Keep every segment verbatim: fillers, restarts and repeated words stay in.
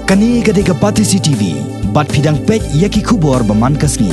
Kane ka dei ka Batesi T V, bad phi dang peit ïa ki khubor ba man ka sngi.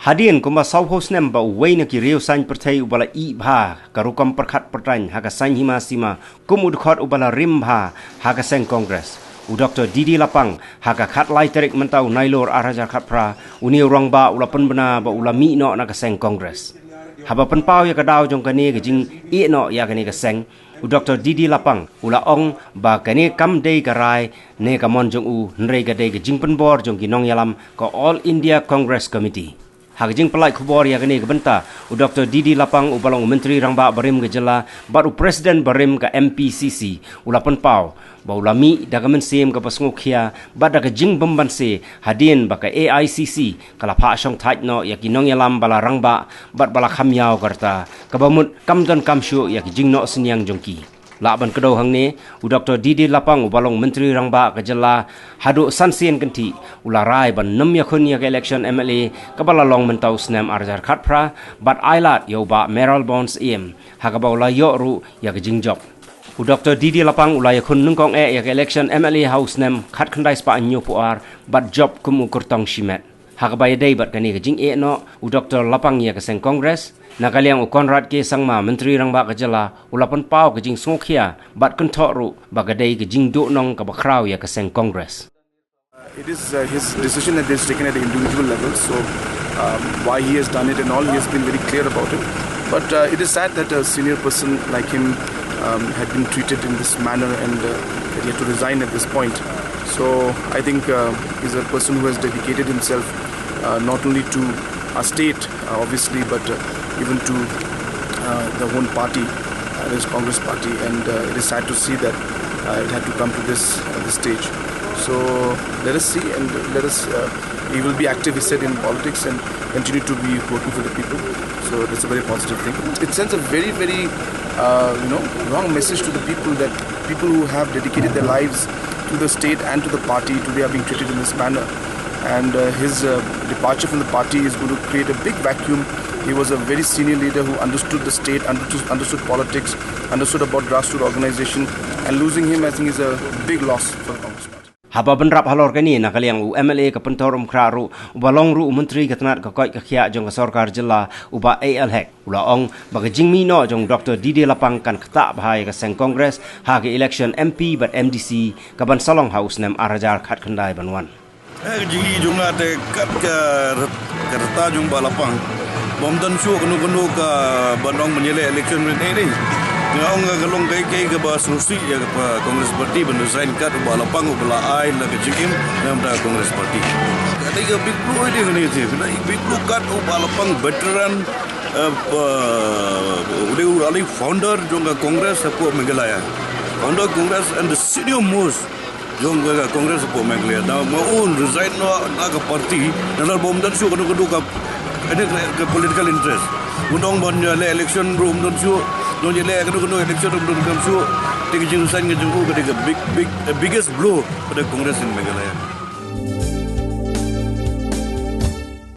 Hadien kumba sawphew snem ba uwei na ki riew saiñ pyrthei uba la ïeh bha ka rukom pyrkhat pyrthei ha ka saiñ hima sima kum u dkhot uba la rim bha ha ka seng Congress, u Doktor D D Lapang, ha ka khatlai tarik mynta u Nailur arhajar khatphra, une u rangbah u la pynbna ba u la mih noh na ka seng Congress. Haba pynpaw ïa ka daw jong kane ka jingïeh noh ïa kane ka seng, u Doktor D D Lapang u la ong ba kane kam dei ka rai ne ka mon jong u, hynrei ka dei ka jingpynbor jong ki nongïalam ka All India Congress Committee. Ha ka jingpynlait khubor ïa kane ka bynta, u Doktor D D Lapang uba long u Myntri Rangbah barim ka jylla bad u President barim ka M P C C u la pynpaw ba u la mih da ka mynsiem kaba sngewkhia bad da ka jingbymbanse hadien ba ka A I C C ka la phah shongthait noh ïa ki nongïalam ba la rangbah bad ba la kham ïaw ka rta, kaba mut kam don kam shuh ïa ki jingnoh synñiang jong ki. Lah ban kdew hangne, u Doktor D D Lapang uba long Myntri Rangbah ka jylla haduh san sien kynthih u la rai ban nym ïakhun ïa ka election M L A kaba la long mynta u snem arhajar khatphra bad ailad ïa u Bah Mayralborn Syiem, ha kaba u la ïoh ruh ïa ka jingjop. U Doktor D D Lapang u la ïakhun nyngkong eh ïa ka election M L A ha u snem khatkhyndai spah hynñiewphew ar bad jop kum u kyrtong shimet. Ha kaba ïadei bad kane ka jingïeh noh u Doktor Lapang ïa ka seng Congress, na ka liang u Conrad K Sangma, Myntri Rangbah ka jylla, u la pynpaw ka jingsngewkhia bad kynthoh ruh ba ka dei ka jingduhnong kaba khraw ïa ka seng Congress. It is uh, his decision that he has taken at the individual level. So, um, why he has done it and all, he has been very clear about it. But uh, it is sad that a senior person like him um, had been treated in this manner and uh, that he had to resign at this point. So, I think uh, he's a person who has dedicated himself uh, not only to our state, uh, obviously, but uh, even to uh, the own party, uh, this Congress party, and uh, it is sad to see that uh, it had to come to this at this stage. So let us see, and let us. Uh, he will be active, he said, in politics and continue to be working for the people. So that's a very positive thing. It sends a very, very, uh, you know, wrong message to the people that people who have dedicated their lives to the state and to the party today are being treated in this manner. And uh, his uh, departure from the party is going to create a big vacuum. He was a very senior leader who understood the state, understood, understood politics, understood about grassroots organization, and losing him, I think, is a big loss for the Congress Party. Haba bynrap halor kane, na ka liang u M L A ka Pynthorumkhrah ruh, uba long ruh u Myntri ka tnat ka koit ka khiah jong ka sorkar jylla, u Bah A L Hek, u la ong ba ka jingmih noh jong Doktor D D Lapang kan ktah bha ïa ka seng Congress ha ka election M P bad M D C kaban sa long ha u snem arhajar khatkhyndai ban wan. Eh, ka jingïohi jong nga te kat ka ret-, ka rta jong Bah Lapang. Bym don shuh kano kano kaba ong ban ïaleh election mynta hi. Nga ong ka long kaei kaei kaba sngewsih ïa ka Congress Party ban resign kat u Bah Lapang uba la ai la ka jingim na ka Congress Party. Ka dei ka big blow ïa kane te. Ka dei big blow kat u Bah Lapang veteran, eh, ba, u dei u early founder jong ka Congress hapoh Meghalaya. Founder Congress and the senior most jong ka Congress hapoh Meghalaya. Na ma un resign noh na ka party, na la bym don shuh kano kano ka, kano ka political interest. Un ong ban ïaleh election ruh ym don shuh, don ïaleh kano kano election ruh ym don kam shuh. Te ka jingresign ka jong u ka dei ka big, big, the biggest blow for the Congress in Meghalaya.